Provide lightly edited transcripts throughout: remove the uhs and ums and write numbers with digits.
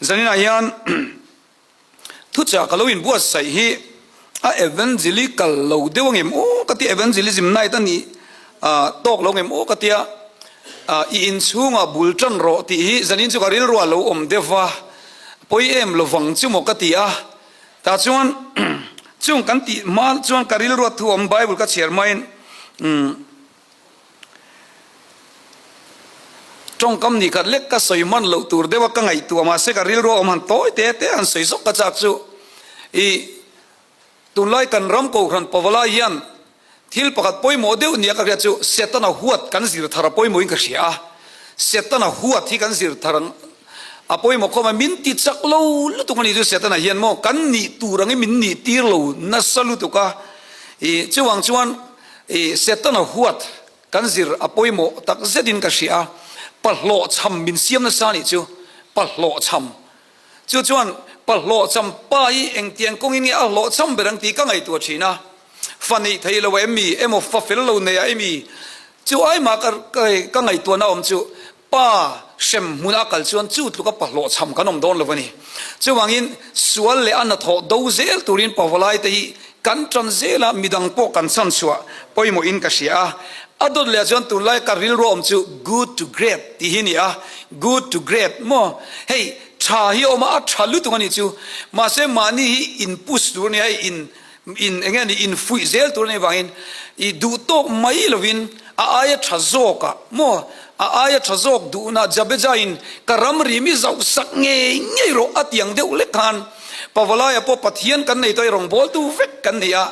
Zanin ah hian thuchah ka lo in buatsaih hi a evangelical lo deuh angem aw ka ti evangelism night a nih tawk lo ngem aw ka tia i in chhungah bul tan rawh tih hi zanin chu ka rilru a lo awm deuh va pawi em lovang chu maw ka ti a tah chuan chung kan tih hma chuan ka rilru a thu awm bible ka chhiar hmain Tawngkam ni khat lek ka sawi hman loh tur deuh a ka ngaihtuah mahse ka rilru a awm han tawi te te han sawi zawk ka chak chu i tunlai kan ram kohhran pavalai hian thil pakhat pawimawh deuh nia ka hriat chu Setana huat kan zir thar a pawimawhin ka hria a, Setana huat hi kan zir thar a pawimawh khawp mai, min ti chak lo lutuk a ni chu Setana hian maw kan nih tur angin min nih tir lo nasa lutuk a i chuvang chuan I Setana huat kan zir a pawimawh tak zetin ka hria a, pahlawhchham min siam nasa nih chu, pahlawhchham. Chu chuan pahlawhchham pa hi engtiang kawngin nge a hlawhchham ber ang tih ka ngaihtuah thin a, fa neih thei lo a em mi emaw fa fel lo nei a em mi? Chu ai mah ka ka ngaihtuahna awm chu pa hrem hmuna a kal chuan chu tluka pahlawhchham kan awm dawn lo a ni. Chuvangin sual leh a hnathawh do zel turin pawlai te hi kan tan zel a, midang pawh kan chhan chhuah pawimawhin ka hria a. A dawt leh chuan tunlai ka rilru awm chu good to great tih hi a ni a, good to great maw? Hei tha hi a awm a, a tha lutuk a nih chu. Mahse mahni hi in push tur a ni a, hei in in eng nge ni infuih zel tur a nih vangin i duh tawk mai lovin a aia tha zawkah maw a aia tha zawk duhna Jabeja in ka ram ri mi zauh sak ngei ngei rawh a tiang deuh lek khan Pavalaia pawh Pathian kan nei tawh i rawngbawltu vek kan nei a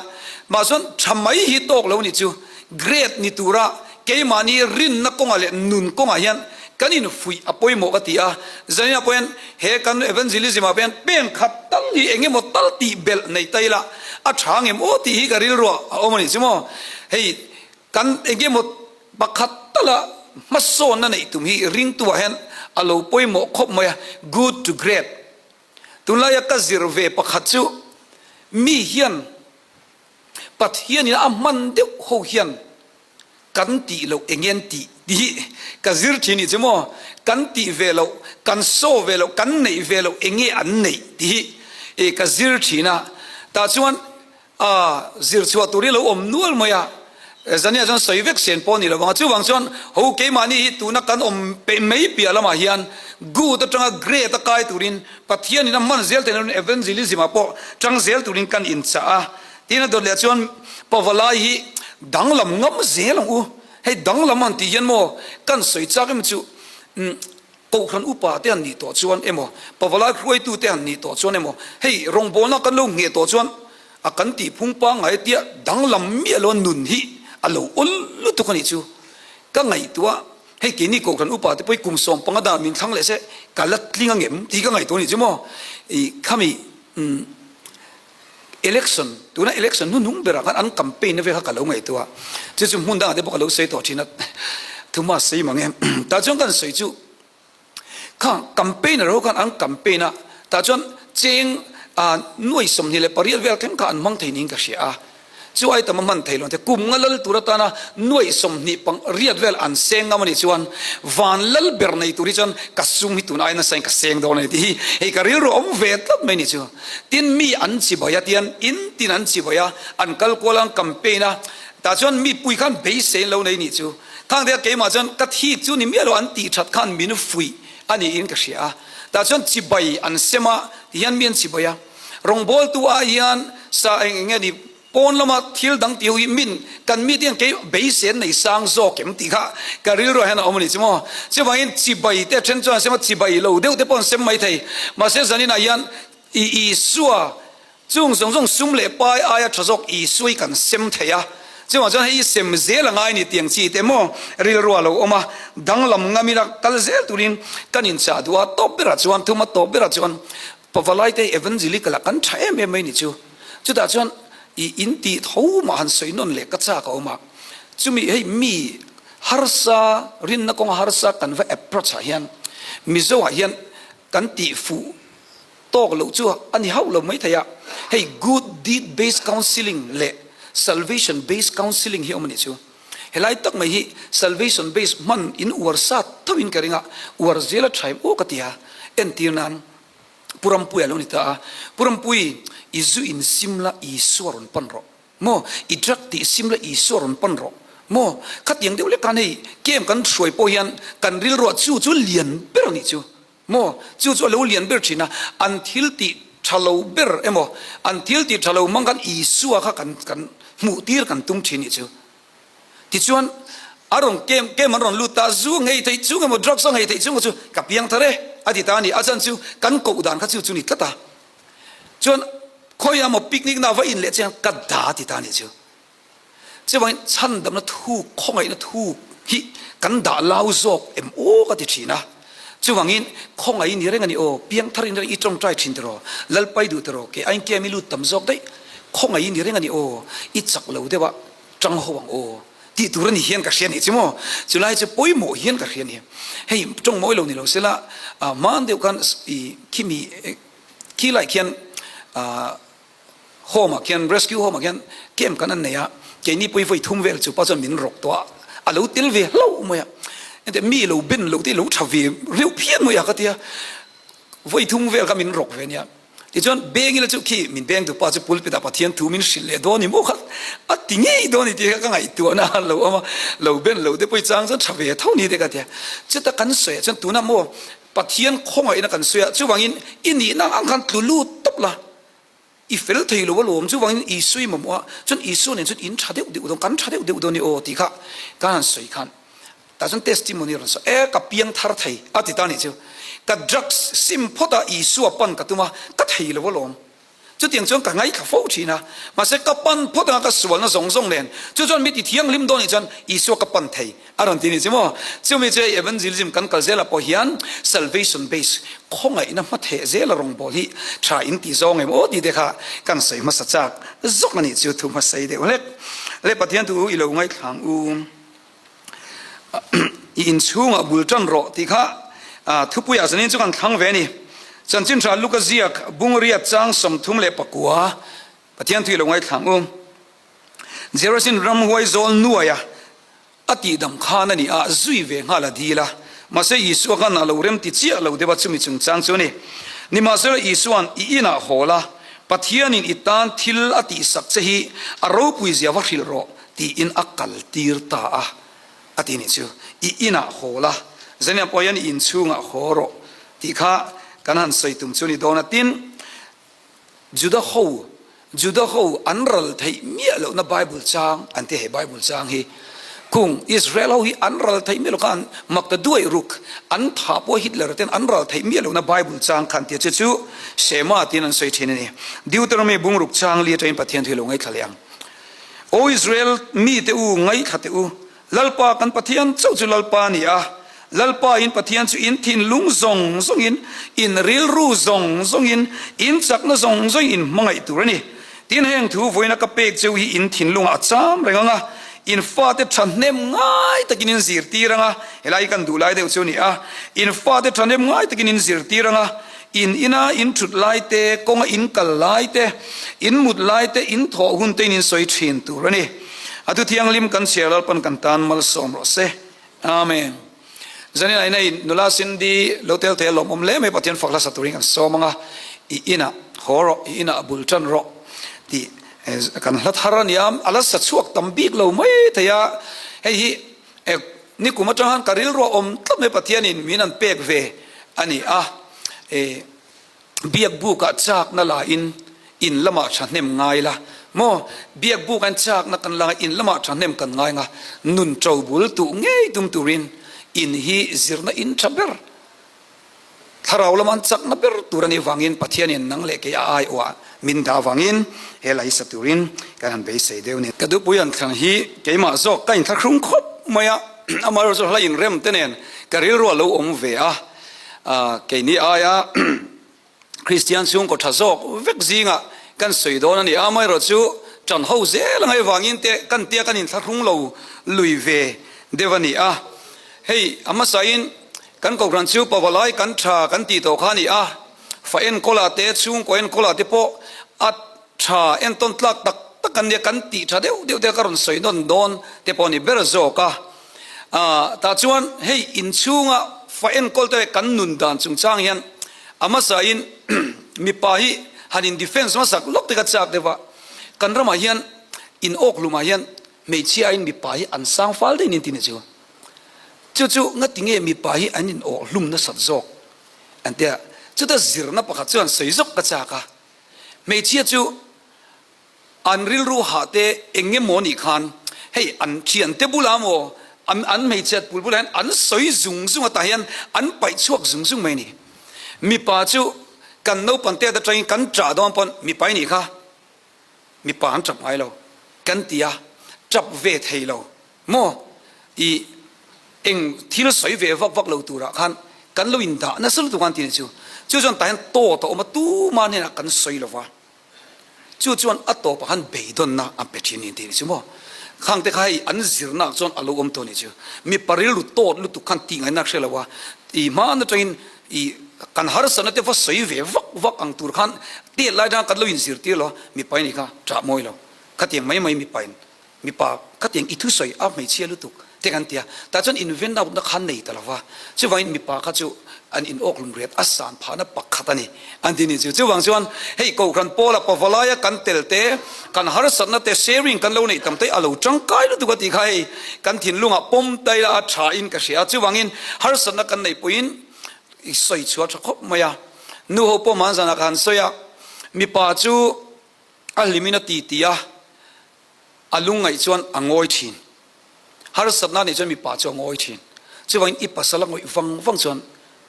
mahse chuan tha mai hi tawk lo ni chu great ni tura keimahni rinna kawngah leh nun kawngah hian kan infuih a pawimawh ka ti a, zaninah pawh hian he kan evangelism ah pawh hian pen khat tal hi eng emaw tal tih belh nei ta ila a tha ngem aw tih hi ka rilruah a awm a ni chu maw. Hei kan eng emaw pakhat tala hmasawnna neih tum hi ringtuah hian a lo pawimawh khawp mai a, good to great. Tunlaia ka zir ve pakhat chu mi hian Pathianin a hman deuh ho hian kan tih loh eng nge an tih tih hi ka zir thin nih chu maw, kan tih ve loh, kan saw ve loh, kan neih ve loh eng nge an neih tih hi i ka zir thin a, tah chuan a zir chhuah tur hi lo awm nual mai a, zania chuan sawi vek sen pawh a ni lo vang a, chuvang chuan ho keimahni hi tuna kan awm peih mai piah lamah hian good atanga great a kai turin Pathianin a hman zel theih loin evangelism ah pawh tang zel turin kan inchah a, tin a dawt leh chuan pavalai hi danglam ngam zel ang u, hei danglam han tih hian maw kan sawi chak em chu Kohhran upa te han nih tawh chuan emaw pavalai hruaitu te han nih tawh chuan emaw hei rawngbawlna kan lo ngheh tawh chuan a kan tih phung pangngai tia danglam miah lo nun hi a lo awl lutuk a nih chu ka ngaihtuah. Hei keini Kohhran upa te pawh hi kum 15 dan min thlang leh se ka la tling angem tih ka ngaihtuah a nih chu maw. I khami election tuna election hnuhnung berah khan an campaign na vel kha ka lo ngaihtuah a, chu chu hmun dangah te pawh ka lo sawi tawh thin a, thuma sawi mang e. Tah chuan kan sawi chu kha campaigner ho khan an campaign a, tah chuan cheng nuai 28 vel thleng kha an hmang thei niin ka hria a. Chu ai tam a hman thei lo te kum nga lal tur atana nuaih 28 vel an seng ngam a nih chuan van lal ber nei tur hi chuan ka sum hi tun ai nasa in ka seng dawn a ni tih hi hei ka rilru a awm ve tlat mai a ni chu. Tin mi an chibai a tian in tin an chibai a an kal kual a an campaign a tah chuan mipui khan beisei an lo nei nih chu. Khang te a keimah chuan ka thik chu ni miah lo an tih that khan min fuih a niin ka hria a tah chuan chibai an sem a ti hian mi an chibai a. Rawngbawltu ah hian sa eng eng nge ni pawn lama thil dang tih ho hi min kan mite hian kei beisei an nei sang zawk em tih kha ka rilruah hian a awm a ni chu maw. Chuvangin chibai te a then chuan an sem a, chibai lo deuh te pawh an sem mai thei. Mahse zaninah hian i Isua chung zawng zawng sum leh pai aia tha zawk Isua hi kan sem thei a. Chuvang chuan hei hi sem zel a ngai ni tiang chi te maw rilruah a lo awm a, danglam ngam ila kal zel turin kan inchah duh a, tawp berah chuan thuma tawp berah chuan Pavalai te evangelical ah kan tha em em mai ni chu. Chutah chuan i in tih tho mah han sawi nawn leh ka chak a awm a. Chumi hei mi harsa rinna kawnga harsa kan va approach ah hian Mizo ah hian kan tih fuh tawk loh chu a ni hauh lo mai thei a. Hei good deed based counselling leh salvation based counselling hi a awm a nih chu. Helai tak mai hi salvation based hman in uar sat tho in ka ring a, uar zel a tha em aw ka ti a, entir nan. Pu Rampui a lo ni ta a. Pu Rampui, i zu in sim la Isua rawn pan rawh. Maw, i drug tih sim la Isua rawn pan rawh. Maw, khatiang deuh lek khan hei camp kan hruai pawh hian kan rilruah chu chu lian ber a nih chu. Maw, chu chu a lo lian ber thin a, an thil tih tha lo ber emaw, an thil tih tha lo hmang khan Isua kha kan kan hmuh tir kan tum thin nih chu. Tichuan, a rawn kem kem an rawn lut ta, zu a nghei theih chung emaw drugs a nghei theih chung chu ka piang thar e a ti ta a ni. A chan chu kan koh dan kha chu chu ni tlat a. Chuan khawiah maw picnic na va in leh chian ka da ti ta a nih chu. Chuvangin chhandamna thuk, khawngaihna thuk hi kan dah lau zawk em aw ka ti thin a. Chuvangin khawngaih ni reng a ni aw, piangthar in reng i tawngtai thin tiraw, Lalpai duh tiraw, kei aiin kem i lut tam zawk daih, khawngaih ni reng a ni aw, i chak lo deuh a, tang ho ang aw tih tur a ni hian ka hria nih chu maw, chulai chu pawimawh hian ka hria a ni. Hei tawng mawi lo ni lo sela, hman deuh khan i khimi khilai khian Home ah khian rescue home ah khian camp kan an nei a, keini pawh hi vawi thum vel chu pa chuan min rawk tawh a, a lo tel ve hlauh mai a, engtiah mi lo ben loh te hi lo tha ve reuh phian mai a ka tia, vawi thum vel kha min rawk ve nia, tichuan beng ila chu khi min beng dupa chu pulpit ah Pathian thu min hrilh leh dawn ni maw kha a ti ngei dawn ni tih kha ka ngaihtuahna a lo awm a, lo ben loh te pawh hi chang chuan tha ve tho ni te ka tia, chuta kan sawi ah chuan tunah maw Pathian khawngaihna kan sawi a, chuvangin i nihna ang khan tlu lut tawp la, i fel thei lo alawm, chuvangin Isua i mamawh a, chuan Isua nen chuan in tha deuh deuh dawn, kan tha deuh deuh dawn i aw tih kha ka han sawi khan tah chuan testimony a rawn sawi, e ka piang thar thei a ti ta nih chu, ka drugs sim phawt a Isua pan ka tum a, ka thei lo alawm. Chutiang chuan ka ngaithla fo thin a, mahse ka pan phawt anga ka sualna zawng zawng nen, chu chuan mi ti thianghlim dawn nih chuan Isua ka pan thei a rawn ti nih chu maw? Chumi chu hei evangelism kan kal zelah pawh hian salvation base, khawngaihna hmatheh zela rawngbâwl hi tha in ti zawng em aw tih te kha kan sawi hmasa chak zawk a nih chu thu hmasei deuh hlek. Le Pathian thu i lo ngaithla ang u. I inchhungah bul tan rawh tih kha thupuiah zanin chu kan thlang ve a ni. Chanchin tha Luka ziak Bungriat chang 39 Pathian thu i lo ngaithlang u. Gerasin ramhuai zawl nuaia a tihdam khan a ni a, zui ve nghal a dil a. Mahse Isua khan a lo rem ti chiah lo deuh a chumi chungchang chu a ni. Nimahsela Isua'n i inah haw la, Pathianin i tan thil a tihsak che hi a ropui zia va hrilh rawh. Tiin a kal tir ta a, a ti nih chu. I inah haw la, Zania pawh hian i inchhungah haw rawh tih kha kan han sawi tum chu a ni dawn a. Tin, Juda ho, Juda ho an ral theih miah lohna Bible chang an ti hei Bible chang hi. Kung Israel ho hi an ral theih miah lo kha an mak ta duai ruk, an tha pawh Hitler ten an ral theih miah lohna Bible chang kha an ti a, chu chu Shema tiin an sawi thin a ni. Deuteronomy bungruk chang li atangin Pathian thu hi lo ngaithla leh ang. Aw Israel mite u, ngaithla teh u, Lalpa kan Pathian chauh chu Lalpa a ni a, Lalpa in Pathian chu in thinlung zawng zawngin, in rilru zawng zawngin, in chakna zawng zawngin in hmangaih tur a ni. Tin, heng thu vawiina ka pek cheu hi in thinlungah a cham reng ang a, in fate thahnem ngai takin in zirtir ang a, helai hi kan duh lai deuh chu a ni a, in fate thahnem ngai takin in zirtir ang a, In ina in thut lai te, kawnga in kal lai te, in mut lai te, in thawh hun te in in sawi thin tur a ni. A thu thianghlim kan chhiar Lalpan kan tan malsawm rawh se. Amen. Zanin ah inei nula Cindy lo tel thei a lawmawm hle mai Pathian fak hlasa turin kan sawm ang a, i inah haw rawh, i inah bul tan rawh tih kan hla thar a nia, a la sa chhuak tam bik lo mai thei a, hei hi Ni kum atang khan ka rilru a awm tlat mai Pathianin min an pek ve a ni a, biak bukah chakna la in in lamah thahnem ngai la maw, biak buk an chakna kan la in lamah thahnem kan ngai nga, nun to bul tuh ngei tum turin in hi zirna in tha ber. Thlarau lama an chakna ber tur a nih vangin Pathianin nang leh kei a aiawh min dah avangin he la hi sa turin kan han beisei deuh a ni. Ka dupui an thlan hi keimah zawk ka inthlahrung khawp mai a, amaherawhchu hla inrem te nen ka rilru a lo awm ve a, keini aia Kristian chhungkaw tha zawk vek zingah kan sawi dawn a ni. Amaherawhchu ṭan ho zel angai vangin te kan tia kan inthlahrung lo lui ve deuh a ni a, hei a hmasain Kan Kohhran chu pavalai kan tha kan tih tawh kha a ni a, fa enkawlah te, chhungkaw enkawlah te pawh a tha entawn tlak tak tak an nia, kan tih tha deuh deuh te ka rawn sawi nawn dawn te pawh a ni ber zawk a. Tah chuan hei inchhunga fa enkawl te leh kan nun dan chungchang hian a hmasain. Mipa hi han in defense hmasak lawk te ka chak deuh a. Kan ramah hian in awk hlum ah hian hmeichhia in mipa hi an sang fal daih nin ti ni chu. Chu chu ngatinge mipa hi an in awh hlum nasat zawk an tia. Chuta zirna pakhat chuan sawi zawk ka chak a. Hmeichhia chu An rilru hah te eng nge maw nih khan hei an thiante bulah maw an an hmeichhiat pul bulah hian an sawi zung zung a tah hian an paih chhuak zung zung mai a ni. Mipa chu kan naupan te atangin kan ṭah dawn pawn mipa i nih kha mipa an ṭap ngai lo kan ti a, ṭap ve thei lo maw i eng thil sawi ve vak vak lo turah khan kan lo indah nasa lutuk a an ti a ni chu. Chu chuan tah hian tawt a awm a tuma hnenah kan sawi lo va. Chu chuan a tawpah khan beidawnna a pe thin ni tih ni chu maw? Khang te kha hei an zirnaah chuan a lo awm tawh ni chu. Mipa rilru tawt lutuk khan tih ngaihna hre lo a, i hmaan atangin i kan harsatna te va sawi ve vak vak ang tur khan tet lai atanga kan lo inzirtir lo a, mipa i nih kha ṭah mawi lo. Khatiang mai mai mipain Mipa khatiang i thusawi a hmeichhia lutuk te kan ti a, tah chuan invent out na kha nei ta lo va, chuvangin mipa kha chu an in awk lum riat a san phahna pakhat a ni an ti ni chu. Chuvang chuan hei Kohhran pawla pavalaia kan tel te, kan harsatna te sharing kan lo neih tam te a lo tangkai lutuk a tih kha hei kan thinlungah pawm tai la a tha in ka hria a, chuvangin harsatna kan neih pawhin i sawi chhuah tha khawp mai a. Nu ho pawh hmanzanah ka han sawi a, mipa chu a hlimin a ti ti a, A lungngaih chuan a ngawi thin. Harsatna nih chuan mipa chu a ngawi thin. Chuvangin i pasal a ngawih vang vang chuan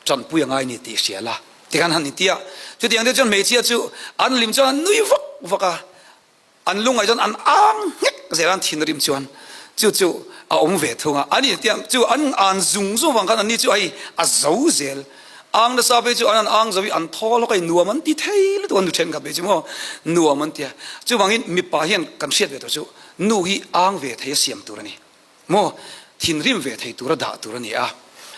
tanpui a ngai ni tih hria la tikhan han inti a. Chutiang te chuan hmeichhia chu an lim chuan an nui vak vak a, an lungngaih chuan an ang nghek zel a, an thinrim chuan chu chu a awm ve thung a. An intiang chu an an zung zung vang khan anni chu hei a zo zel. Ang nasa phei chu an an ang zo i an thaw lawk a i nuam an ti thei lutuk a nu thenkhat phei chu maw nuam an ti a. Chuvangin mipa hian kan hriat ve tur chu nu hi ang ve thei a siam tur a ni maw, thinrim ve thei tura dah tur a ni a.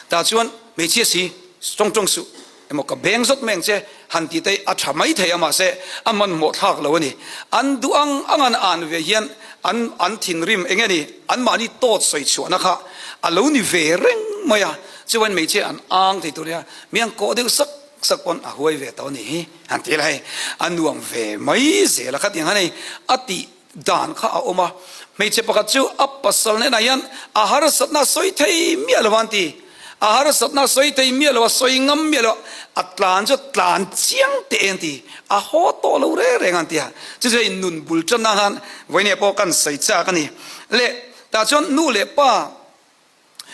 Tah chuan hmeichhia si tawng tawng suh emaw ka beng zawt mai ang che han tih te hi a tha mai thei a mahse a hmanhmawh thlak lo a ni. An duh ang ang an an ve hian an an thinrim eng nge ni anmahni tawt sawi chhuahna kha a lo ni ve reng mai a. Chuan hmeichhia an ang thei tur nia, mi an kawh deuh sak sak pawn a huai ve tawh a nih hi han ti la hei, a nuam ve mai zel a khatiang khan hei a tih dan kha a awm a. Hmeichhe pakhat chu a pasal hnenah hian a harsatna a sawi thei miah lo a an ti, a harsatna a sawi thei miah lo a, sawi ngam miah lo a, a tlan chu a tlan chiang teh an ti, a haw tawh lo reng reng an ti a. Chu chu hei nun bul tanna khan vawinia pawh kan sawi chak a ni. Le tah chuan nu leh pa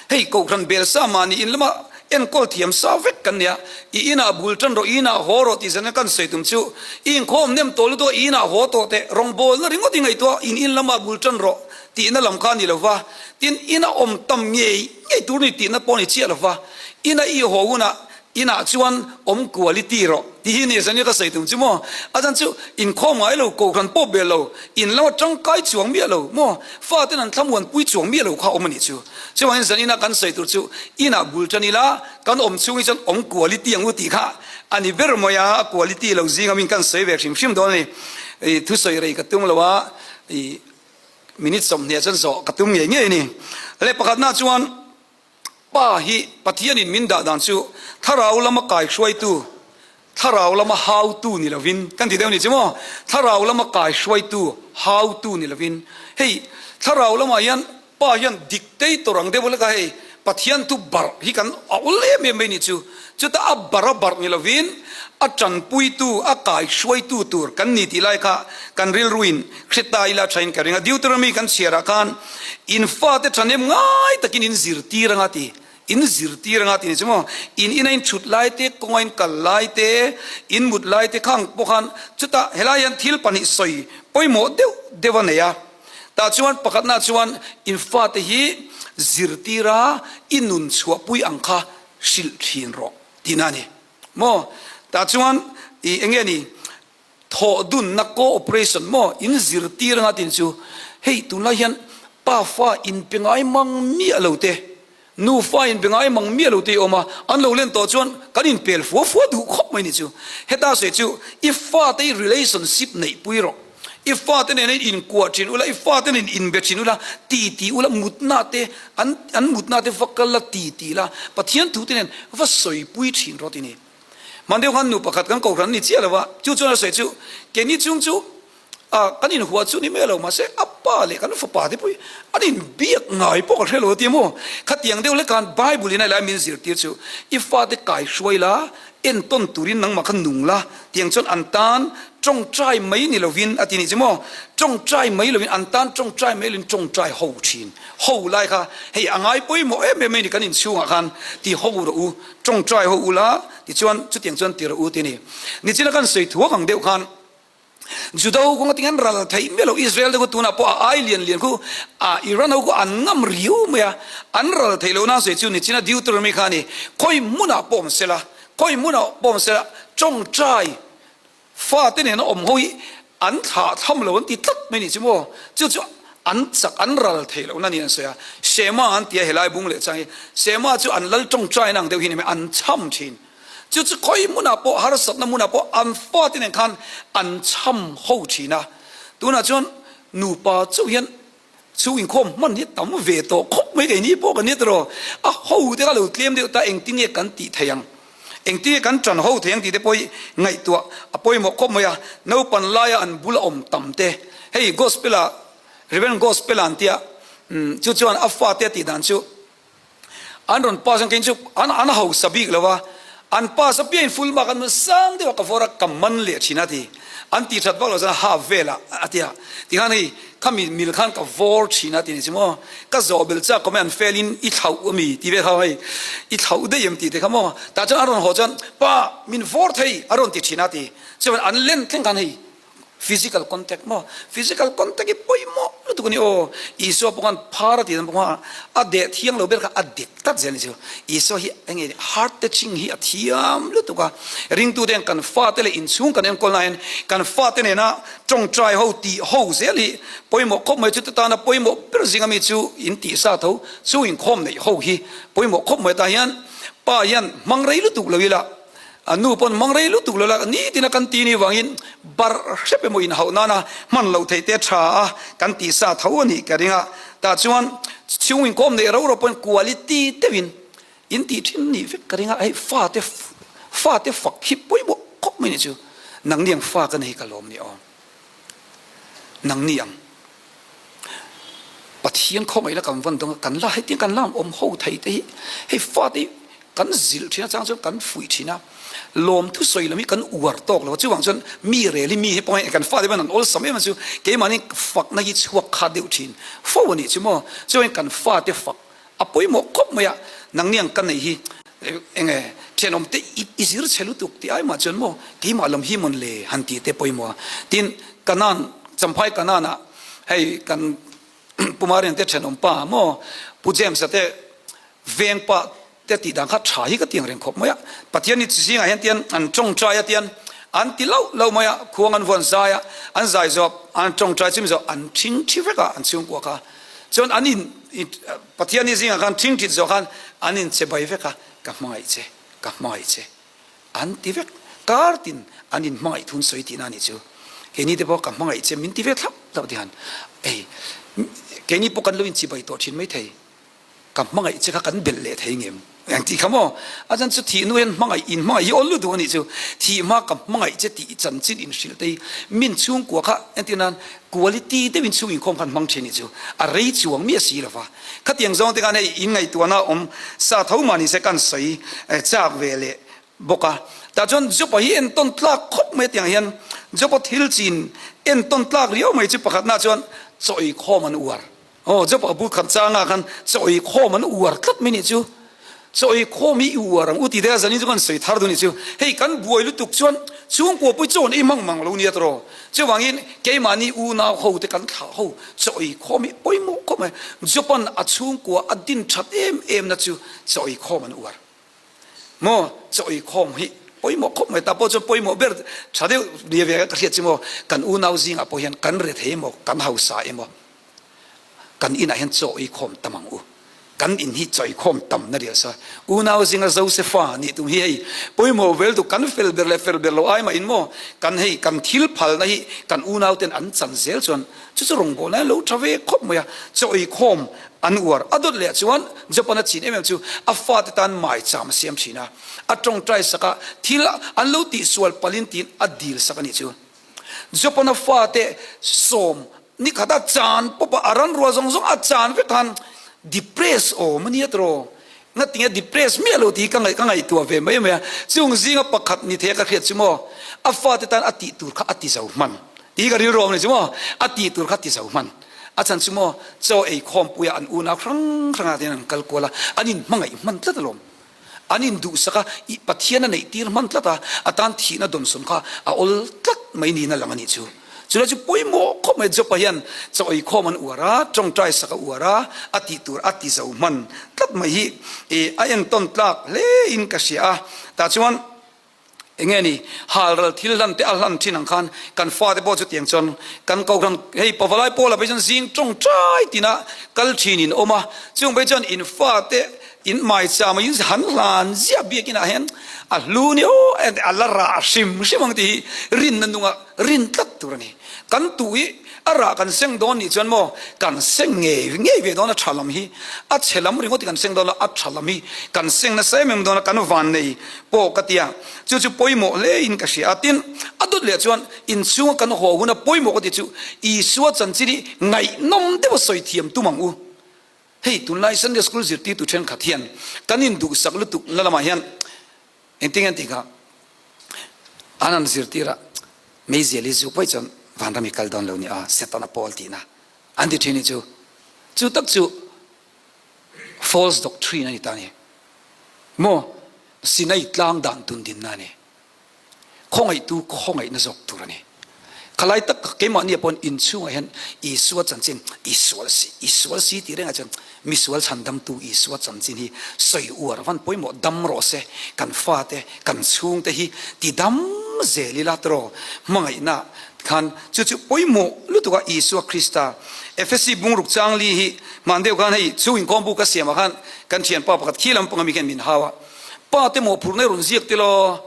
Hei Kohhran bel sa mahni in lama enkawl thiam sa vek kan nia, i inah bul tan rawh, i inah haw rawh tih zan kan sawi tum chu i inkhawm nem tawh lutuk a, i inah haw tawh teh, rawngbawlna ringawt i ngaihtuah in in lama bul tan rawh tihna lam kha a ni lo va, tin ina awm tam ngei ngei tur ni tihna pawh a ni chiah lo va, ina i haw hunah Inah chuan awm quality rawh tih hi ni zan i ka sawi tum chu maw? A chan chu inkhawm ngai lo, kohhran pawh bel lo, in lama tangkai chuang miah lo maw? Faten an thlamuan pui chuang miah lo kha awm a nih chu. Chuvangin zan ina kan sawi tur chu inah bul tan ila kan awm chhung hi chuan awm quality ang u tih kha a ni ber mai a, a quality lo zing amin kan sawi ve hrim hrim dawn a ni. I thusawi rei ka tum lo a, i minute 20 chuan zawh ka tum ngei ngei a ni. Leh pakhatna chuan. Pa hi Pathianin min dah dan chu thlarau lama kaihruaitu, thlarau lama hautu ni lovin kan ti deuh ni chu maw? Thlarau lama kaihruaitu, hautu ni lovin. Hei thlarau lamah hian Pa hian dik tei tawr ang deuh leka hei Pathian thu barh hi kan aul em em mai ni chu. Chutah a barh a barh ni lovin a tanpuitu, a kaihruaitu tur kan ni tih lai kha kan rilruin hre ta ila thain ka ring a. Deuteronomy kan chhiarah khan in fate thahnem ngai takin in zirtir anga ti, in zirtir anga ti ni chu maw? In ina in thut lai te, kawnga in kal lai te, in mut lai te khang pawh khan chutah helai hian thil pahnih sawi pawimawh deuh deuh a nei a. Tah chuan pakhatna chuan in fate hi zirtira i nun chhuahpui ang kha hrilh thin rawh tihna a ni maw? Tah chuan i eng nge ni thawh dunna cooperation maw in zirtir anga tin chu hei tunlai hian pa fa inpe ngai mang miah lo te nu fa inpe ngai mang miah lo te i awm a, an lo len tawh chuan kan inpel fua fua duh khawp mai ni chu. Heta sawi chu i fate i relationship neih pui rawh. I fate nen in inkuah thin ula, i fate nen inbe thin ula, ti ti ula, mutna te, an an mutna te va kal la, ti ti la, Pathian thu te nen va sawipui thin rawh ti ni. Man deuh khan nu pakhat kan kohhran ni chiah lova chu chuan a sawi chu keini chung chu kan in hua chu ni mai lo mahse a pa leh kan fapa te pawh hi an in biak ngai pawh ka hre lo a ti maw khatiang deuh lek khan Bible in a lai min zirtir chu i fate kai hruai la entawn turin nangmah kha nung la tiang chuan an tan tawngtai mai ni lovin a ti nih chu maw tawngtai mai lovin an tan tawngtai mai lovin tawngtai ho thin ho lai kha hei a ngai pawimawh em em mai ni kan inchhungah khan ti ho rawh u tawngtai ho ula tichuan chutiang chuan ti rawh u ti a ni nichina kan sawi thuak ang deuh khan Juda ho kawng ating an ral theih miah lo Israel te khu tunah pawh a ai lian lian khu a Iran ho khu an ngam riau mai a an ral theih loh nan sawi chu nichina Deuteronomy kha a ni khawi hmunah pawh awm sela khawi hmunah pawh awm sela tawngtai fate nena awm ho hi an thlah tham lo an ti tlat mai ni chu maw chu chu an chak an ral theih loh na ni an sawi a Shema an ti a helai bung leh chang hi Shema chu an lal tawngtai na ang deuh hi ni mai an cham thin. Chu chu khawi hmunah pawh harsatna hmunah pawh an fate nen khan an cham ho thin a. Tunah chuan nupa chauh hian chhung inkhawm hman hi tam ve tawh khawp mai keini pawh kan ni tawh. A ho te kha lo tlem deuh ta engtin nge kan tih theih ang? Engtin nge kan ṭan ho theih ang tih te pawh hi ngaihtuah a pawimawh khawp mai a. Naupan laia an bula awm tam te hei gospel ah Reverend Gospel ah an tia chu chuan a fate a tih dan chu An rawn pass ang kei chu an an hausa bik lo a, an pass apiangin full mark an man sang deuh a ka vawr a ka man leh thin a ti. An tih that vak lo chuan half vel ah a ti a, tikhan hei khami mil khan ka vawr thin a ti ni chu maw, ka zawh belh chak kawm e an fail in i thlauh ami ti vel kha hei i thlauh daih em tih te kha maw, tah chuan an rawn haw chuan pa min vawr thei a rawn ti thin a ti, chuan an len thleng khan hei Physical contact maw? Physical contact hi pawimawh lutuk a ni aw. Isua pawh khan phar a tih dan pawh khan a deh thiang lo ber kha a dik tlat zel a ni chu. Isua hi eng nge heart touching hi a thiam lutuk a. Ringtute hian kan fate leh inchhung kan enkawl na hian kan fate nena tawngtai ho tih ho zel hi pawimawh khawp mai. Chuti tana pawimawh ber zinga mi chu in tih sa tho chu inkhawm neih ho hi pawimawh khawp mai. Tah hian pa hian hmang rei lutuk lo ila. A nu pawn mang rei lutuk lo la, nitin a kan ti ni vangin barh hrep emaw inhauh nana hman loh theih te tha a kan tih sa tho a nih ka ring a. Tah chuan chhung inkawm neih ro ro pawn quality deuhin in tih thin nih vek ka ring a, hei fate fate fak hi pawimawh khawp mai nih chu, nangni ang fa ka nei ka lawm ni aw, nangni ang Pathian khawngaihna kan vawn dawn a, kan la hetiang kan la awm ho thei te hi hei fate hi kan zilh thin a chang chuan kan fuih thin a, lawm thusawi lam hi kan uar tawk lo a, chuvang chuan mi rel hi mi hi pawh hei kan fate pawn an awlsam em a chu keimahni fakna hi chhuak khat deuh thin fo a nih chu maw, chuvangin kan fate fak a pawimawh khawp mai a, nangni ang ka nei hi eng nge thenawm te i zir chhe lutuk tih ai mah chuan maw keimah lam hi mawn le han tih te pawimawh a, tin Kanan Champhai Kanan ah hei kan Pu Marian te thenawm pa maw Pu James a te veng pa te tih dan kha tha hi ka tiang reng khawp mai a, Pathian hi zingah hian tian an tawngtai a tian an ti loh loh mai a, khuang an vuan zai a, an zai zawp an tawngtai chim zawh an thing thi vek a an chhungkua kha chuan an in Pathian hi zingah khan thing thit zawh khan an in che bai vek a, ka hmangaih che, ka hmangaih che an ti vek, kar tin an in hmangaih thun sawi tihna a nih chu. Keini te pawh ka hmangaih che min ti ve thlap thlap ti han ei keini pawh kan lo in chibai tawh thin maithei. Ka hmangaih che kha kan belh leh thei ngem? Eng tih kha maw? A chan chu thih hnu hian hmangaih in hmangaih hi awl lutuk a nih chu. Thih hma ka hmangaih che tih chanchin in hrilh te hi min chhungkua kha entir nan quality deuhin chhung inkhawm khan hmang thin nih chu a rei chuang miah si lova. Khatiang zawng te khan hei in ngaihtuahna awm sa tho mah ni se kan sawi chak ve leh bawk a. Tah chuan Job-a hi entawn tlak khawp mai tiang hian Job-a thil chin entawn tlak riau mai chu pakhatna chuan chaw eikhawm an uar. Aw, Job a bu khat changah khan chaw ei khawm an uar tlat mai nih chu. Chaw ei khawm hi i uar ang u ti te a zanin chu kan sawi thar dun nih chu. Hei kan buai lutuk chuan chhungkua pui chaw an ei mang mang lo nia tawh. Chuvangin keimahni unau ho te kan thlah ho chaw ei khawm hi pawimawh khawp mai. Job-a'n a chhungkua a din that em em na chu chaw ei khawm an uar. Maw chaw ei khawm hi pawimawh khawp mai ta pawh chuan pawimawh ber tha deuh nia ve ka hriat chu maw kan unau zingah pawh hian kan rethei emaw kan hausa emaw kan inah hian chaw ei khawm tam ang u kan in hi chaw ei khawm tam na ria sa unau zinga Josefa nih tum hi hei pawimawh vel tu kan fel ber leh fel ber lo ai mah in maw kan hei kan thil phalna hi kan unau ten an chan zel chuan chu chu rawngbawlna lo tha ve khawp mai a chaw ei khawm. An uar. A dot leh chuan Japan a chin em em chu a fate tan maicham a siam thin a. A tawngtai sak a, thil an lo tihsual palin tiin a dil sak a nih chu. Japan a fate sawm nikhat a chan pawp a, a ran rual zawng zawng a chan vek khan depress awm a nia tiraw? Ngatinge depress miah lo tih hi ka ngaih ka ngaihtuah ve mai mai a. Chung zinga pakhat ni thei a ka hriat chu maw, a fate tan a tih tur kha a ti zo hman tih hi ka rilru awm a ni chu maw, a tih tur kha a ti zo hman. A chhan chu maw, chaw ei khawmpuia an unau hrang hrangah te hian an kal kual a, an inhmangaih hman tlat alawm. An induhsak a, i Pathian a neih tir hman tlat a, a tan thihna dawnsawn kha a awl tlat mai niin a lang a nih chu. Chulai chu pawimawh khawp mai, Job-a hian chaw ei khawm an uar a, tawngtai sak a uar a, a tih tur a ti zo hman tlat mai hi i a entawn tlak hle in ka hria a. Tah chuan Enge ni, halral thil hlan te a hlan thin ang khan kan fate pawh chutiang chuan kan kohhran hei pavalai pawlah phei chuan zing tawngtai tina kal thin in awm a, chung phei chuan in fate in maicham a in han hlan ziah biakinah hian a hlu ni aw a la rah hrim hrim ang tih hi rinna nunga rin tlat tur a ni. Kan tuh hi a rah kan seng dawn nih chuan maw kan seng ngei ngei ve dawn a tha lam hi a chhe lam ringawt hi kan seng dawn lo a tha lam hi kan seng nasa em em dawn a kan van nei pawh ka tia chu chu pawimawh hle in ka hria a tin a dawt leh chuan inchhunga kan haw huna pawimawh ka ti chu Isua chanchin hi ngaihnawm deuh a sawi thiam tum ang u hei tunlai Sunday school zirtirtu thenkhat hian kan induhsak lutuk na lamah hian Engtin an ti kha? An an zirtir a, meizial hi zuk vaih chuan vanram hi kal dawn lo ni a, Setana pawl tihna an ti thin hi chu. Chu tak chu false doctrine a ni ta a ni. Maw? Sinai tlang dan tun dinna a ni. Khawngaihtu khawngaihna zawk tur a ni. Khalai tak keimahni ah pawhin inchhungah hian Isua chanchin, i sual si, i sual si tih rengah chuan misual chhandamtu Isua chanchin hi sawi uar van pawimawh dam rawh se, kan fate, kan chhungte hi ti dam zel ila tiraw hmangaihna khan chu chu pawimawh lutuk a Isua Krista Efesi bungruk changli hi hman deuh khan hei chhung inkhawm bu ka siamah khan kan thianpa pakhat khi lampang ami khan min hau a, pa te mawhphurhna i rawn ziak telaw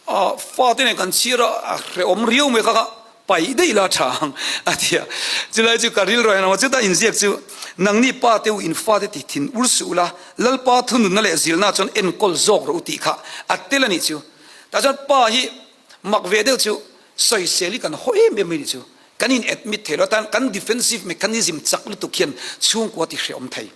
A fate nen kan chhir a, a hrehawm riau mai kha kha paih daih la tha ang a ti a. Chulai chu ka rilru hian a chuta inziak chu nangni pa te u in fate ti thin ur suh ula, Lalpa thununna leh zilna chuan enkawl zawk rawh u tih kha a tel a nih chu. Tah chuan pa hi mak ve deuh chu sawisel hi kan haw em em mai nih chu. Kan in admit thei lo atan kan defensive mechanism chak lutuk hian chhungkua ti hrehawm thei.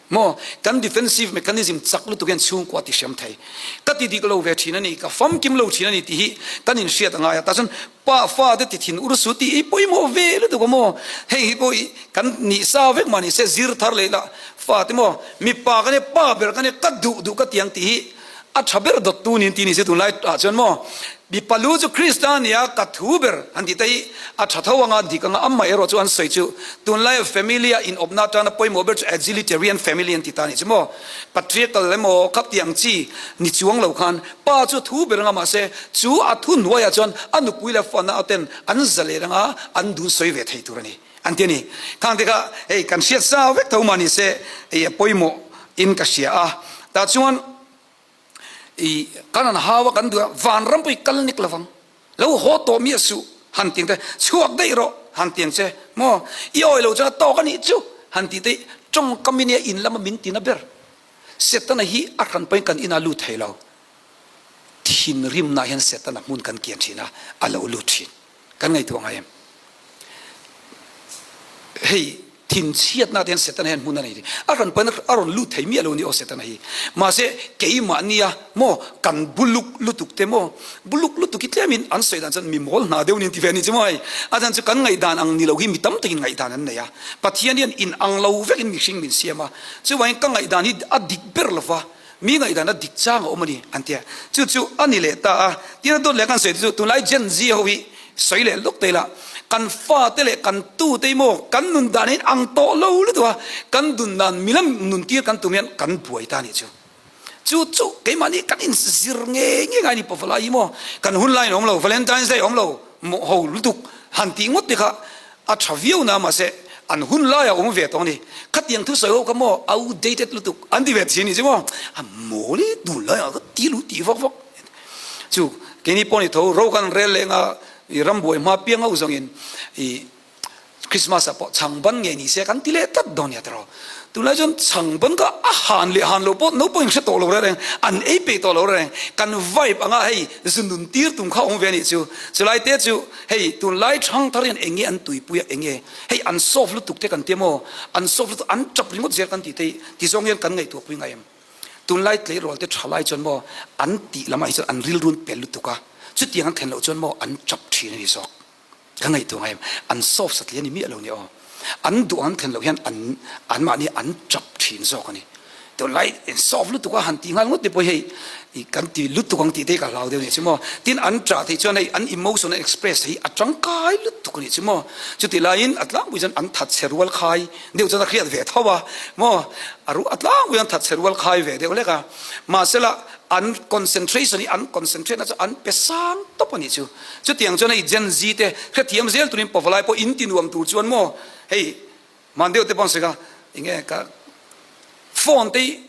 Maw? Kan defensive mechanism chak lutuk hian chhungkua ti hriam thei. Ka ti dik lo ve thin a ni, ka famkim lo thin a ni tih hi kan inhriat a ngai a. Tah chuan pa fa te ti thin ur su tih hi pawimawh ve lutuk a maw? Hei hi pawh i kan nih sa vek mah ni se zir thar leh ila fa te maw mipa ka nia pa ber ka nia ka duh duh ka ti ang tih hi A tha ber dawttu niin ti ni se tunlai ah chuan maw mipa lu chu Krista a ni a, ka thu ber han tih te hi a tha tho anga dik anga amah erawh chu an sawi chu tunlai family a inawpna atana pawimawh ber chu egalitarian family an ti ta a nih chu maw patriarchal emaw khap tih ang chi ni chuang lo khan pa chu a thu ber anga mahse chu a thu hnuaiah chuan a nupui leh a fana ten an zalen anga an dun sawi ve thei tur a ni an ti a ni. Khang te kha hei kan hriat sa vek tho mah ni se hei a pawimawh in ka hria a. Tah chuan i kan han hau a kan duh a vanram pawh i kal nek lovang lo haw tawh miah suh han tiang te chhuak daih rawh han tiang che maw i awi lo chuan a tawk a nih chu han tih te tawngkam in nia in lama min tina ber Setana hi a hran pawhin kan inah lut thei lo thinrimna hian Setana hmun kan kian thin a a lo lut thin. Kan ngaihtuah ngai em? Hei thinchhiatna te hian Setana hian hmun a nei thei. A rawn pawn a rawn lut thei miah lo ni aw Setana hi. Mahse keimah nia maw kan buluk lutuk te maw buluk lutuk hi tlemin an sawi dan chuan mi mawl hna deuh niin ti ve a ni chu maw hei. A chhan chu kan ngaihdan ang ni lo hi mi tam takin ngaihdan an nei a. Pathian hian in ang lo vekin mihring min siam a. Chuvangin ka ngaihdan hi a dik ber lova. Mi ngaihdan a dik chang a awm a ni an ti a, chu chu a ni leh ta a. Tin a dawt leh kan sawi te chu tunlai Gen Z ho hi sawi leh lawk te ila, kan fate leh kan tute hi maw kan nun dan hi ang tawh lo lutuk a, kan dun dan milam nun tir kan tum hian kan buai ta a nih chu. Chu chu keimahni kan inzir ngei ngei ngai a ni Pavalai hi maw kan hun laiin a awm lo, Valentine's Day a awm lo, maw ho lutuk han tih ngawt te kha A tha viau na mahse an hun lai a awm ve tawh a ni. Khatiang thusawi ho kha maw outdated lutuk an ti ve thin ni chu maw a mawl i dun lai ah ka ti lu ti vak vak chu keini pawh ni tho ro kan rel leng a i rambuai hma piang ho zawng in i. Christmas ah pawh changban nge ni se kan ti leh tlat dawn nia tiraw. Tunlai chuan changban kha a han leh han lo pawh naupang in hre tawh lo reng an ei peih tawh lo reng kan vibe anga hei zunun tir tum kha awm ve anih chu. Chulai te chu hei tunlai thangthar hian eng nge an tuipui a eng nge hei an soft lutuk te kan tia maw an soft lutuk an tap ringawt zel kan tih te hi ti zawng hian kan ngaihtuah pui ngai em. Tunlai tleirawl te tha lai chuan maw an tih lamah hi chuan an rilrun pel lutuk a chutiang an thlen loh chuan maw an tap thin a ni zawk. Ka ngaihtuah ngai em, an soft satliah ni miah lo ni aw. An duh ang thlen loh hian an anmahni an tap thin zawk a ni. Tunlai in soft lutuk a han tih nghal ngawt te pawh hi hei kan ti lutuk ang tih te hi ka hlau deuh a ni chu maw. Tin an ṭah theih chuan hei an emotion an express hi a tangkai lutuk a ni chu maw. Chutih laiin a tlangpui chuan an that chhe rual khai deuh chuan a hriat ve tho a maw. A ru a tlangpui an that chhe rual khai ve deuh hlek a. Mahsela an concentration hi an concentrate na chu an pe sang tawp a nih chu. Chutiang chuan hei Gen Z te hrethiam zel turin pavalai pawh in ti nuam tur chuan maw hei hman deuh te pawh an sawi kha enge ka phone te hi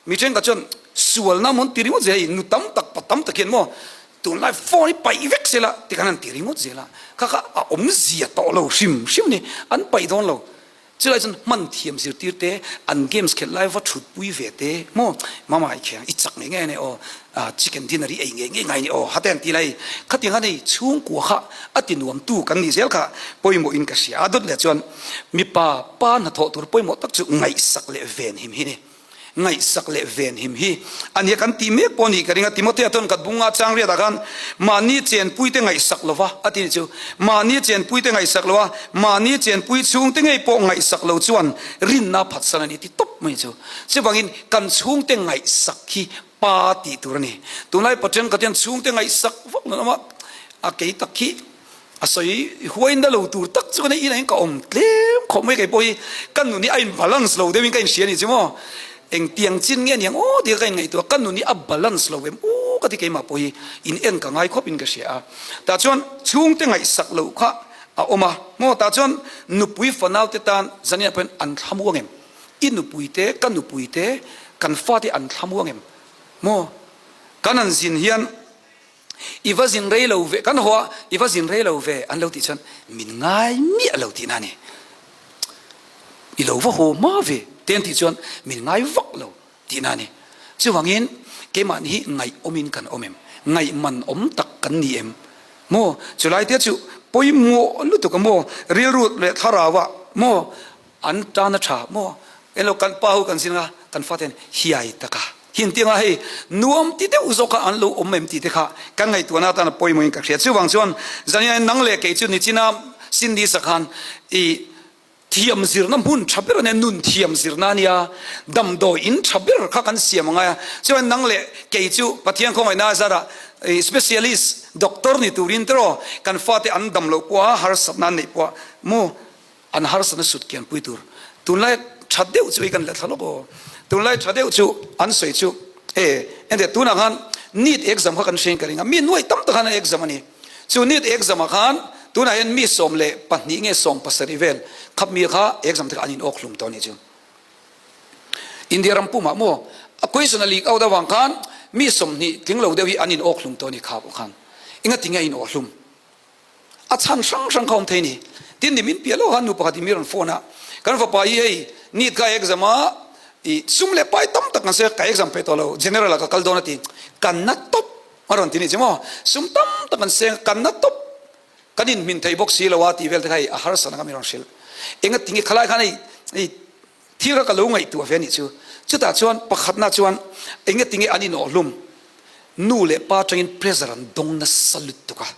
mi thenkhat chuan sualna maw an ti ringawt zel a hei nu tam tak pa tam tak hian maw tunlai phone hi paih vek sela tikhan an ti ringawt zel a kha kha a awmzia tawh lo hrim hrim a ni an paih dawn lo. Chulai chuan hman thiam zirtir te, an games khelh lai va thut pui ve te maw mama i kheng i chak ngei ngei a ni aw, chicken dinner i ei ngei ngei ngai a ni aw hate an ti lai. Khatiang khan hei chhungkua kha a ti nuam tu kan nih zel kha pawimawh in ka hria a. Dawt leh chuan mipa pa hnathawh tur pawimawh tak chu ngaihsak leh venhim hi ni. Ngaihsak leh venhim hi a nia kan tih mek pawh a nih ka ring a. Timothea chuan ka bunga chang riatah khan mahni chenpuite ngaihsak lova a ti ni chu. Mahni chenpuite ngaihsak lova mahni chenpui chhungte ngei pawh ngaihsak lo chuan rinna phatsan a ni ti tawp mai chu. Chuvangin kan chhungte ngaihsak hi pa tih tur a ni. Tunlai Pathian ka tian chhungte ngaihsak vak lo awm a, a kei tak hi A sawi huai na lo tur tak chu ka nei inah ka awm tlem khawp mai kei pawh hi ka nun hi a in balance lo deuhin ka inhria a ni chu maw engtiang chin nge aniang aw tia ka inngaihtuah ka nun hi a balance lo em aw ka ti keimah pawh hi in en ka ngai khawpin ka hria a tah chuan chhungte ngaihsak loh kha a awm a maw tah chuan nupui fanau te tan zaniah pawhin an thlamuang em i nupui te ka nupui te kan fate an thlamuang em maw kan han zin hian I va zin rei lo ve, kan haw a, i va zin rei lo ve an lo tih chuan min ngai miah lo tihna a ni. I lo va haw hma ve te an tih chuan min ngai vak lo tihna a ni. Chuvangin keimahni hi ngaihawmin kan awm em? Ngaihman awm tak kan ni em? Maw? Chulai te chu pawimawh lutuk a maw? Rilru leh thlarau ah maw? An tan a tha maw? Englo kan pa ho kan zin a, kan fate hiai taka hin tianga hei nuam ti deuh zawk kha an lo awm em tih te kha kan ngaihtuahna atan a pawimawhin ka hria. Chuvang chuan zaniain nang leh kei chu nichina Cindy sakhan i thiam zirna hmun tha ber ania, nun thiam zirna ania, damdawi in tha ber kha kan siam angai a. Chuan nang leh kei chu Pathian khawngaihna zarah i specialist doctor ni turin teraw kan fate an dam loh pawha harsatna an neih pawha maw An harsatna sut kian pui tur tunlai tha deuh chu i kan leh thla lawk aw. Tunlai tha deuh chu an sawi chu e ente tunah khan NEET exam kha kan hrein ka ring a, mi nuai tam tak khan an exam a ni. Chu NEET exam ah khan tunah hian mi 12 nge 17 vel khap mi kha exam te kha an in awk hlum tawh a nih chu. India ram pumah maw a question a leak out avang khan mi 20 tling lo deuh hi an in awk hlum tawh a ni kha pawh khan. Engatinge a in awh hlum? A chhan hrang hrang kha awm thei ni. Tin ni min piah lo khan nu pakhat in mi rawn phone a, kan fapa hi hei NEET ka exam a, i sum leh pai tam tak kan sawi a, ka exam peih tawh lo, general ah ka kal dawn a ti, kan na tawp a rawn ti ni che maw, sum tam tak kan seng a, kan na tawp, kan in hmin thei bawk si lo a tih vel te kha hei a harsa na kha mi rawn hrilh. Engatinge khalai khan hei hei thil kha ka lo ngaihtuah ve a nih chu. Chutah chuan pakhatna chuan engatinge an inawhhlum, nu leh pa atangin pressure an dawng nasa lutuk a.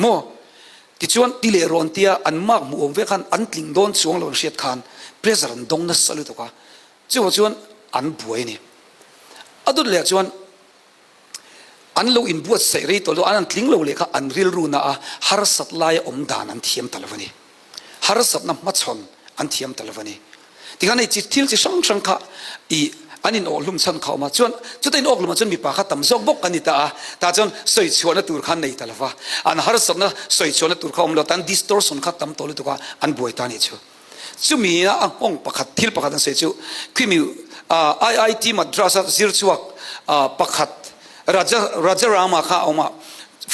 Maw? Tichuan ti leh rawn tia an mark hmuh awm ve khan an tling dawn chuang lo an hriat khan pressure an dawng nasa lutuk a, chuvang chuan an buai a ni. A dawt leh ah chuan an lo inbuatsaih rei tawh lo, an an tling lo leh kha an rilru na a harsat laia awm dan an thiam ta lo a ni. Harsatna hmachhawn an thiam ta lo a ni. Tikhan hei chi thil chi hrang hrang kha i an in awhhlum chhan kha a awm a, chuan chuta in awkhlum ah chuan mipa kha tam zawk bawk an ni ta a, tah chuan sawi chhuahna tur kha an nei ta lo va, an harsatna sawi chhuahna tur kha a awm lo, tan distortion kha tam tawh lutuk a, an buai ta a nih chu. Chumi a nghawng pakhat thil pakhat an sawi chu khimi IIT Madras a zir chhuak pakhat Raja Rajarama kha a awm a.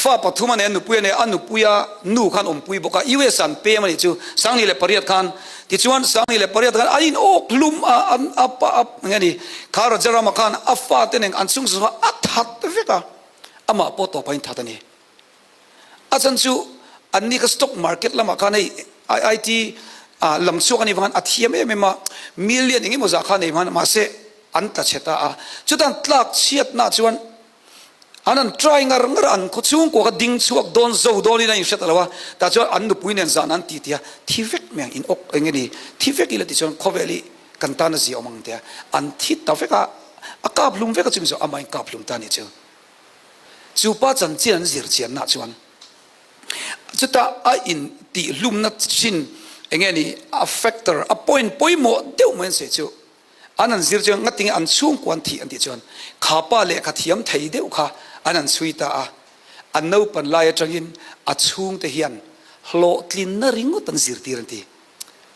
Fa pathum a nei a nupui a nei a nupui a nu khan awmpui bawk a US an pem a nih chu 28 khan tichuan 28 khan an in awk hlum a an a pa a nge ni kha Rajarama khan a fa te nen an chung chu a that vek a amah pawh tawp a in that a ni a chan chu an ni kha stock market lamah khan hei IT lam chhuak a nih vang a thiam em em a million engemaw zah kha nei hman mahse an tla chhe ta a chutan tlak chhiatna chuan An han try ngar ngar a, an khaw chhungkua kha ding chhuak dawn zo dawnin a inhre ta lo a, tah chuan an nupui nen zan an ti ti a, thi vek mai ang, in awk eng nge ni, thi vek ila ti chuan khawvel hi kan tan a zia awm ang tia, an thi ta vek a, a kap hlum vek a chumi chu amah in kap hlum ta a nih chu. Chu pa chanchin an zir chianna chuan chutah a in tih hlumna thin eng nge ni a factor, a point pawimawh deuh mai an sawi chu. An an zir chuan ngatinge an chhungkua an thih an tih chuan kha pa lehkha thiam thei deuh kha an an chhui ta a, an naupan lai atangin a chhungte hian hlawhtlinna ringawt an zirtir an ti.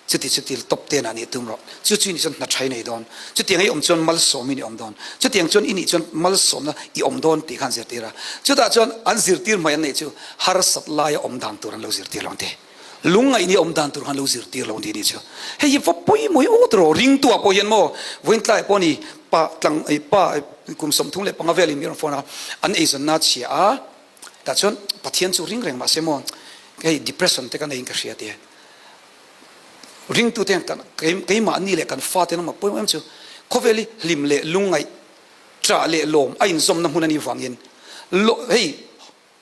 Chuti chu til tawp te nah nih tum rawh, chu chu i nih chuan hna tha i nei dawn, chutiang i awm chuan malsawmin i awm dawn, chutiang chuan i nih chuan malsawmna i awm dawn tih kha an zirtir a. Chutah chuan an zirtir hmai an neih chu harsat laia awm dan tur an lo zirtir lo an ti. Lungngaih ni awm dan tur khan lo zirtir lo ni ni chu. Hei hi va pawimawh hi awt rawh ringtu ah pawh hian maw vawiin tlai pawh ni pa tlang ei pa kum 35 vel in mi rawn phone a an eizawnna a chhia a tah chuan Pathian chu ring reng mahse maw hei depression te ka nei in ka hria tia ringtu te hian kan keimahni leh kan fate lamah pawimawh em chu khawvel hi hlim leh lungngaih ṭah leh lawm a inzawmna hmun a nih vangin hei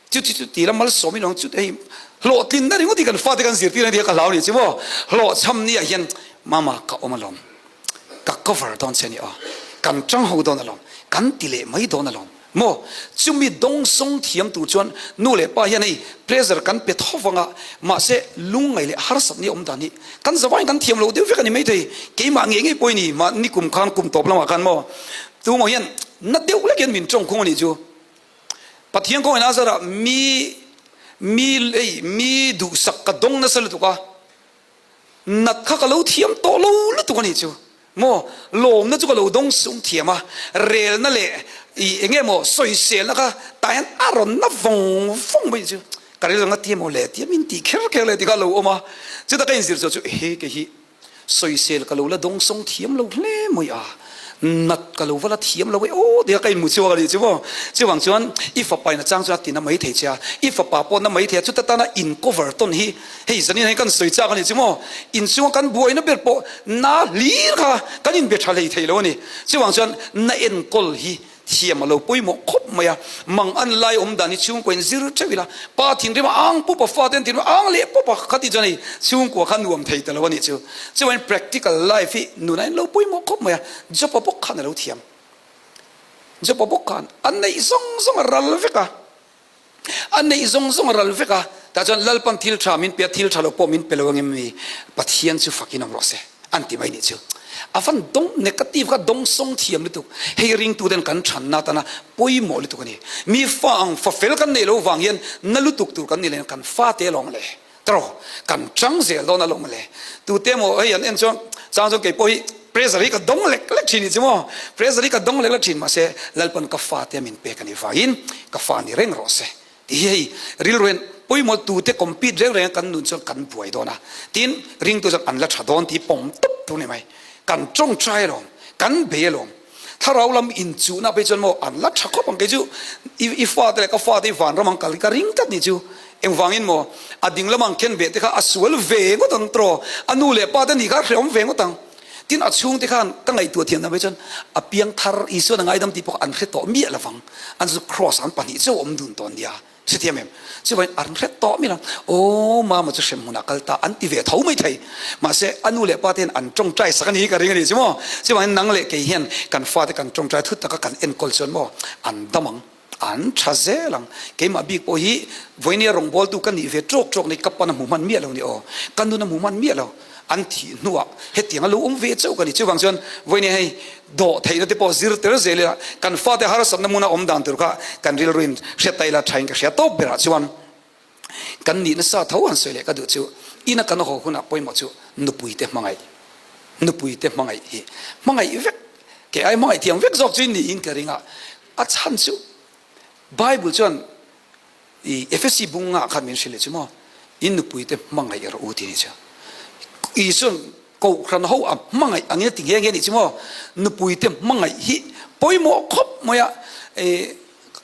Chu chu chu ti la malsawm in awm chu hei hlawhtlinna ringawt hi kan fate kan zirtir a nia ka hlau ni chu maw hlawhchham ni ah hian mama ka awm alawm ka cover dawn che a ni aw kan tang ho dawn alawm kan ti leh mai dawn alawm maw chumi dawngsawng thiam tur chuan nu leh pa hian hei pressure kan pe tho vang a mahse lungngaih leh harsat ni awm dan hi kan zavaiin kan thiam lo deuh vek a ni maithei keimah ngei ngei pawh i ni mahni kum khan kum tawp lamah khan maw tumah hian na deuh lek hian min tawng khung a nih chu. Pathian kawngin a zarah mi mi ei mi duhsak ka dawng nasa lutuk a, nat kha ka lo thiam tawh lo lutuk a nih chu maw, lawmna chu ka lo dawng sum thiam a, relna leh i eng nge maw sawiselna kha tah hian a rawn na vawng vawng mai chu ka rilru anga tia maw le tia min tih kher kher le tih kha a lo awm a, chuta ka inzir chhuah chu ehe kei hi Sawisel ka lo la dawngsawng thiam lo hle mai a, nat ka lo va la thiam lo e aw tia ka inhmu chhuak a nih chu maw. Chuvang chuan i fapa in a chang chuan a ti na mai thei che a, i fapa pawh na mai thei a, chuta tana in cover tawn hi hei zanin hei kan sawi chak a nih chu maw. Inchunga kan buaina ber pawh na hlir kha kan inbe tha hlei thei lo a ni. Chuvang chuan na enkawl hi Thiam a lo pawimawh khawp mai a, mang an lai awm dan hi chhungkua in zir theuh ila, pa thinrim a ang pup a, fate an thinrim a ang leh pup a, khati chuan hei chhungkua kha nuam thei ta lo a nih chu. Chuan practical life hi nunah in lo pawimawh khawp mai a, Jopa bawk khan a lo thiam. Jopa bawk khan a neih zawng zawng a ral vek a. A neih zawng zawng a ral vek a, tah chuan Lalpan thil tha min pe a, thil tha lo pawh min pe lo angem mi Pathian chu fakin awm rawh se an ti mai nih chu. A van dawng negative kha dawng sawng thiam lutuk. Hei ringtu ten kan thanna atana pawimawh lutuk a ni. Mi fa ang fa fel kan neih loh vang hian na lutuk tur kan ni leh kan fate alawm le. Tro kan chang zel dawn alawm le. Tute emaw hei an en chuan chang chuan kei pawh hi pressure hi ka dawng lek lek thin ni chu maw. Pressure hi ka dawng lek lek thin mahse Lalpan ka fate min pek a ni vangin ka fa ni reng rawh se tih hi hei rilru hian pawimawh tute compete reng reng a kan nun chuan kan buai dawn a. Tin ringtu chuan an la tha dawn tih pawm tawp tur ni mai. Kan tawngtai alawm, kan bei alawm. Thlarau lam inchuhna phei chuan maw an la tha khawp ang kei chu i fate leh ka fate i vanram ang kal hi ka ring tlat ni chu. Engvangin maw a ding lam ang khen beh te kha a sual ve ngawt ang tawh a nu leh pa te nih kha a hrehawm ve ngawt ang. Tin a chhungte khan ka ngaihtuah thiam dan phei chuan a piang thar Isuan a ngaidam tih pawh an hre tawh miah lovang an chu cross an pahnih chauh awm dun tawh nia. Hrethiam em? Chuvangin an hre tawh mi lo. Aw mama chu hrem hmunah kal ta an ti ve tho mai thei. Mahse a nu leh pa te hian an tawngtai sak a ni hi ka ring a ni chu maw. Chuvangin nang leh kei hian kan fate kan tawngtai thut taka kan enkawl chuan maw an dam ang, an tha zel ang. Keimah bik pawh hi vawinia rawngbawltu ka nih ve tawk tawk ni ka pan a hmu hman miah lo ni aw. Ka nun a hmu hman miah lo. An thih hnuah hetiang a lo awm ve chauh ka ni. Chuvang chuan vawinia hei dawh theihna te pawh zir tel zel ila kan fate harsatna hmuna awm dan tur kha kan rilruin hriat ta ila thain ka hria tawp berah chuan kan nihna sa tho han sawi leh ka duh chu ina kan haw hunah pawimawh chu nupuite hmangaih nupuite hmangaih hi hmangaih vek kei ai hmangaih thiam vek zawk chu niin ka ring a a chhan chu Bible chuan. I Efesi bung nga khan min hrilh chu maw in nupui te hmangaih rawh u ti ni chu. Isuan kohhran ho a hmangaih angin a ti nghe nghe nih chu maw nupui te hmangaih hi pawimawh khawp mai a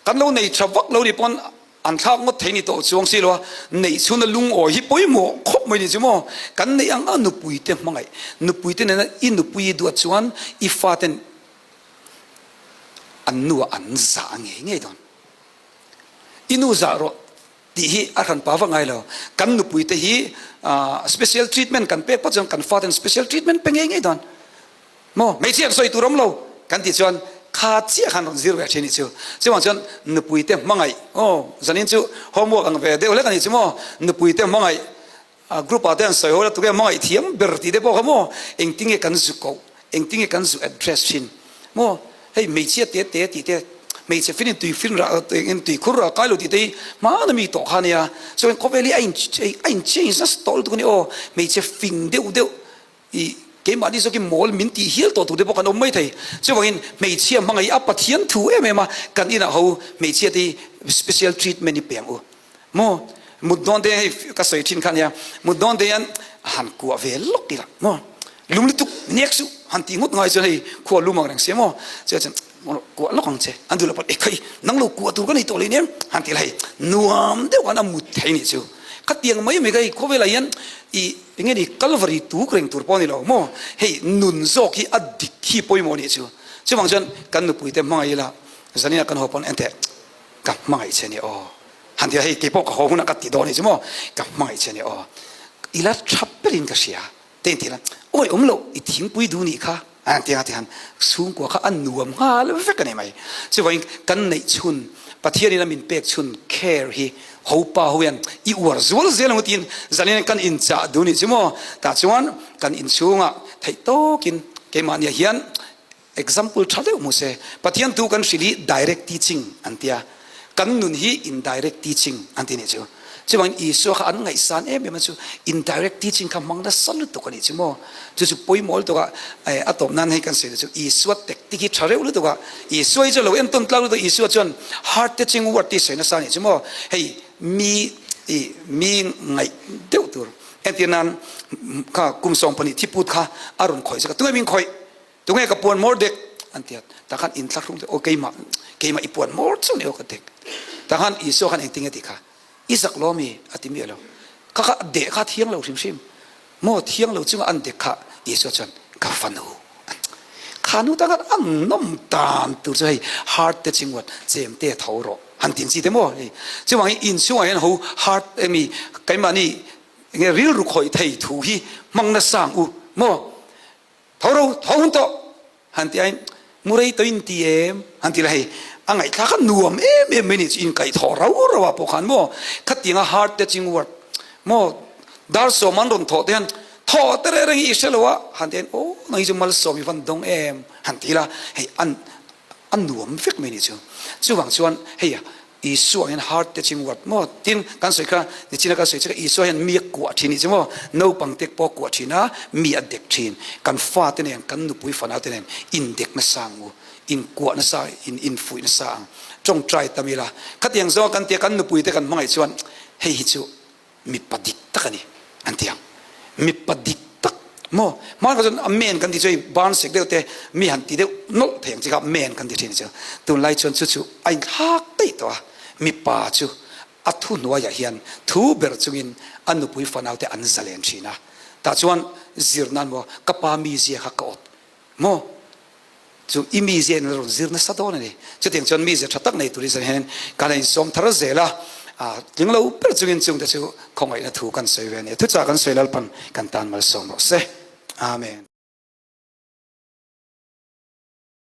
kan lo nei tha vak lo ni pawn an thlak ngawt thei ni tawh chuang si lo a neih chhun a lungawi hi pawimawh khawp mai ni chu maw kan neih ang a nupui te hmangaih nupui te nena i nupui i duat chuan i faten an nu ah an zah ngei ngei dawn i nu zah rawh tih hi a hranpa vak ngai lo. Kan nupuite hi special treatment kan pek phawt chuan kan faten special treatment pe ngei ngei dawn. Maw hmeichhia an sawi tur awm lo kan tih chuan kha chiah khan rawn zir ve thin nih chu. Chuvang chuan nupuite hmangaih aw zanin chu homework ang ve deuh hlek a nih chu maw nupuite hmangaih Group ah te an sawi ho la tunge hmangaih thiam ber tih te pawh kha maw engtinge kan zu koh engtinge kan zu address thin maw hei hmeichhia te te tih te hmeichhe fin in tui fin rah in tui khur rah kai lo tih te hi hmana mi tawh kha ania chuan khawvel hi a in a in change nasa tawh lutuk ani aw hmeichhe fing deuh deuh i keimahni zawk hi mawl min tih hial tawh tur te pawh kan awm mai thei chuvangin hmeichhia hmangaih a Pathian thu em em a kan inah ho hmeichhia te hi special treatment hi pe ang u Maw mut dawn te hei ka sawi thin kha nia mut dawn te hian han kuah ve lawk ila maw lum lutuk nek suh han tih ngawt ngai chuan hei khua lum ang reng sia maw chuan chuan kuah lawk ang che an duh loh pawn ekhai nang lo kuah tur ka nei tawh leh nia han ti la hei nuam deuh khan a mut thei nih chu khatiang mai mai kha hei khawvelah hian i enge ni Calvary tuk reng tur pawh a ni lo maw hei nun zawk hi a dik hi pawimawh nih chu chuvang chuan kan nupui te hmangaih ila zanin ah kan haw pawn enteh ka hmangaih che nia aw han ti a hei keipawh ka haw hunah ka ti dawn anih chu maw ka hmangaih che nia aw i la tha berin ka hria te in ti la awi awm loh i thingpui duh nih kha an ti anga ti khan chhungkua kha a nuam nghal vek a ni mai chuvangin kan neih chhun Pathianin a min pek chhun care hi hopa ho hian i uar zual zel ang tiin zanin kan inchah duh nih chu maw tah chuan kan inchhungah theih tawkin keimahniah hian Example tha deuh hmu se, Pathian thu kan hrilh hi direct teaching an tia, kan nun hi indirect teaching an ti nih chu. Chuvangin Isua kha an ngaihsan em em a chu indirect teaching kha hmang nasa lutuk a nih chu maw. Chu chu pawimawh lutuk a, a tawp nan hei kan sawi chu Isua tactic hi tha reuh lutuk a, Isua hi chu lo entawn tlak lutuk a, Isua chuan heart touching word tih sawi nasa a nih chu maw. Hei mi i mi ngaih deuh tur entir nan kha kum 12 thiput kha a rawn khawih zek a, tunge min khawih? Tunge ka puan mawr dek an ti a tah khan in thlahrung te aw keimah keimah i puan mawr chu ni aw ka dek tah khan Isua khan engtin nge ti kha i zak lo mi a ti miah lo kha kha deh kha thiang lo hrim hrim maw thiang lo chunga an dek kha Isua chuan ka fanu kha nu tang khan an nawm dan tur chu hei heart te chingwat chem te tho rawh han tin chi te maw hei chuvang hi in chungah hian ho heart emi keimahni nge rilru khawih thei thu hi hmang nasa ang u maw Tho ro, tho hun tawh! Han ti ain, mu rei tawh in ti em? Han ti la hei, a ngaihthlak a nuam em em mai ni chu in kaih thawh rau rau ah pawh khan maw khatiang a heart touching word maw dar sawm an rawn thawh te hian thawh te reng reng hi i hre lo a han ti ain aw nang hi chu malsawm i van dawng em han ti la hei an a nuam vek mai ni chu chuvang chuan hei Isua hian heart touching word maw tin kan sawi kha nichina kan sawi chu Isua hian mi a kuah thin nih chu maw naupang te pawh a kuah thin a mi a dek thin kan fate nen kan nupui fanau te nen indek nasa ang u inkuah nasa in infuih nasa ang tawngtai tam ila khatiang zawnga kan tia kan nupui te kan hmangaih chuan hei hi chu mipa dik tak a ni an ti ang mipa dik tak maw hman kha chuan a men kan ti chu hei ban sek deuh te mi han ti deuh nawlh thei ang chi kha men kan ti thin chu tunlai chuan chu chu a inthlak daih tawh a mipa chu a thu hnuaiah hian thu ber chungin a nupui fanau te an zalen thin a tah chuan zir nan maw ka pa mizia kha ka awt Maw? Chu i mizia in a rawn zir nasa dawn a ni. Chutiang chuan mizia tha tak nei turin zan hian kan a insawm thar zel a, tling lo ber chungin chungte chu khawngaihna thu kan sawi ve a ni. Thuchah kan sawi Lalpan kan tan malsawm rawh se. Amen.